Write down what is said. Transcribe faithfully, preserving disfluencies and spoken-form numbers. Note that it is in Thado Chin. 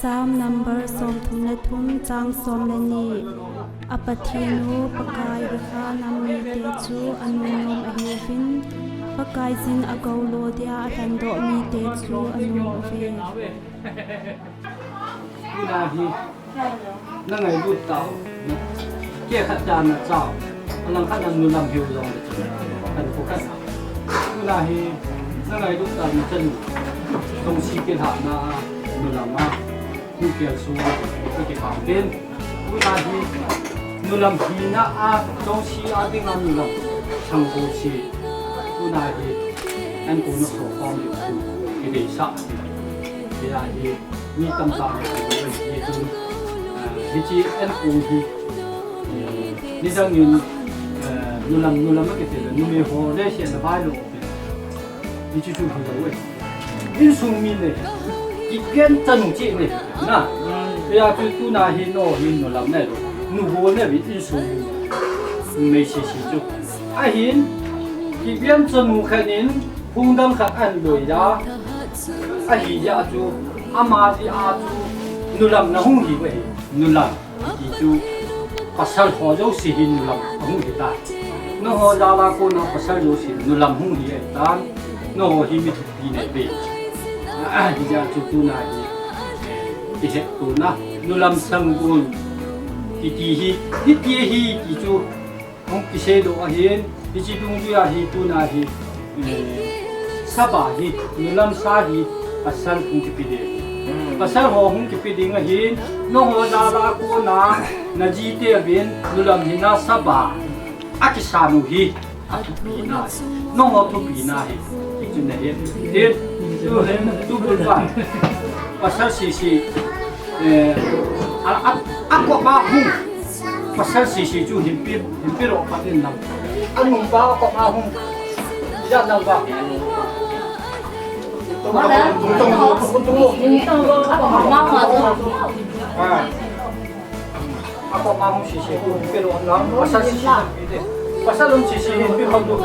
Psalm number somthum le thum, chang som le ni. A Pathen u Pakai hi kha nam mite chu anunom ahiuvin, Pakaiyin agou lo dia alhendoh mite chu anom uve. Tuna hi na ngailut tau, na kehkhat cha na chau, alangkhat na nulam hiu jong le chu, kan pu khat na. Tuna hi na ngailut tau na chanu, Chongsi kilhahna a nulam a hung kel su ka kipah pen. Tuna hi nulam hina a Chongsi a dinga nulam sang ko si. Tuna hi an ko na so pam le ku ki dei sa. Tuna hi mi tamtah le ko le hi tun. Ah, hichi an ko hi, eh, nidang in, eh, nulam, nulam a kiti le numei ho le si an vai lo. Hichu chu hilou e. Insung mi nei. Kipia chanu cheh nei. Na. Hijeh chun tuna hi no hin nulam nei lou. Nu ho nei vi insung mi. Numei sisi chu. Ahin. Kipia chanu khat in phung dang khat ahin loi a. Ahijeh chun ama ti a chu nulam na hung hi ve. Nulam. Ti chu pasal ho jouse hi nulam ahung hi tai. Nangho jal a kona pasal jouse nulam hung hi ahitan. Nangho hi mi thupi nei ve. Ah, hijeh chun tuna hi, eh, kihetto na. Nulam sang gon. Kiti hi, kiti hi, ti chu hung kisei doh ahin. Hichi dungjuia hi tuna hi, eh, saba hi, nulam sa hi, pasal hung kipe ding. Hmm. Pasal ho hung kipe ding ahin, nangho jal a kona, na jite uvin, nulam hina saba, akisan u hi, athupina hi, nangho thupina hi, hichu na hi, hi, tu hin, tu bul ba, pasal sisi, eh, a, a, a ko ba hung, Pasal sisi chu hinpi, hinpi ro pa din lang. Anung ba ko ma hung. Ya lang ba. Ah. Ako ma hung sisi chu hinpi ro lang. Pasal sisi hinpi de. Pasal um sisi hinpi ro.